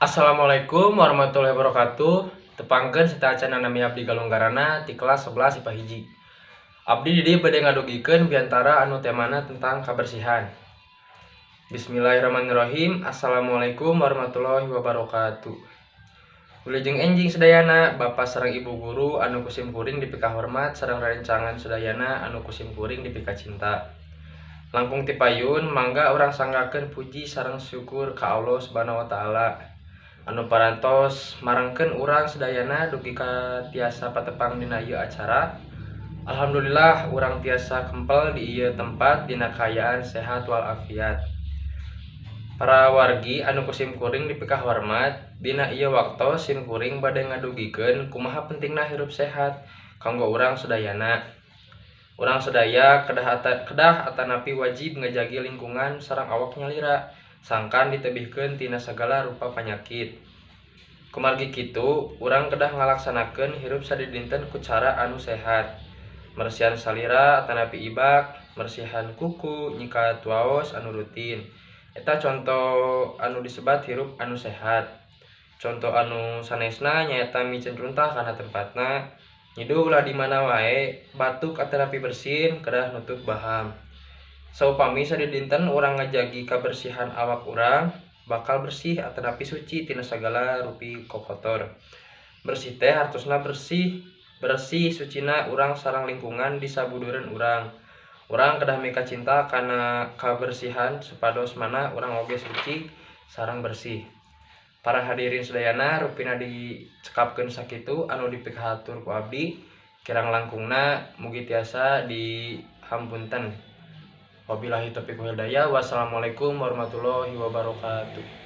Assalamualaikum warahmatullahi wabarakatuh. Tepangkeun sateuacanna, nami abdi Galunggarana ti kelas 11 IPA 1. Abdi di dieu bade ngadugikeun biantara anu temana tentang kabersihan. Bismillahirrahmanirrahim. Assalamualaikum warahmatullahi wabarakatuh. Wilujeng enjing sadayana, Bapak sareng Ibu guru anu ku sim kuring dipikahormat sareng rerencangan sadayana anu ku sim kuring dipikacinta. Langkung ti payun, mangga urang sanggakeun puji sareng syukur ka Allah Subhanahu wa Taala anu parantos marengkeun urang sadayana dugi ka tiasa patepang dina ieu acara. Alhamdulillah, urang tiasa kempel di ieu tempat dina kaayaan sehat walafiat. Para wargi anu ku sim kuring dipikahormat, dina ieu waktos sim kuring bade ngadugikeun kumaha pentingna hirup sehat kanggo urang sadayana. Urang sadaya kedah atanapi wajib ngajagi lingkungan sareng awak nyalira sangkan ditebihkeun tina sagala rupa panyakit. Kumargi kitu, urang kedah ngalaksanakeun hirup sadidinten ku cara anu sehat. Meresihan salira atanapi ibak, meresihan kuku, nyikat waos anu rutin. Eta conto anu disebat hirup anu sehat. Conto anu sanesna nyaeta miceun runtah kana tempatna, nyiduh ulah di mana wae, batuk atanapi bersin kedah nutup baham. Saupami sadidinten urang ngajagi kabersihan awak urang, bakal bersih atanapi suci tina sagala rupi kokotor. Bersih teh hartosna bersih, bersih sucina urang sareng lingkungan di sabudureun urang. Urang kedah mikacinta kana kabersihan supados manah urang oge suci sareng bersih. Para hadirin sadayana, rupina dicekapkeun sakitu anu dipikahatur ku abdi, kirang langkungna mugi tiasa dihampunten. Wabillahi taufiq wal hidayah. Wassalamualaikum warahmatullahi wabarakatuh.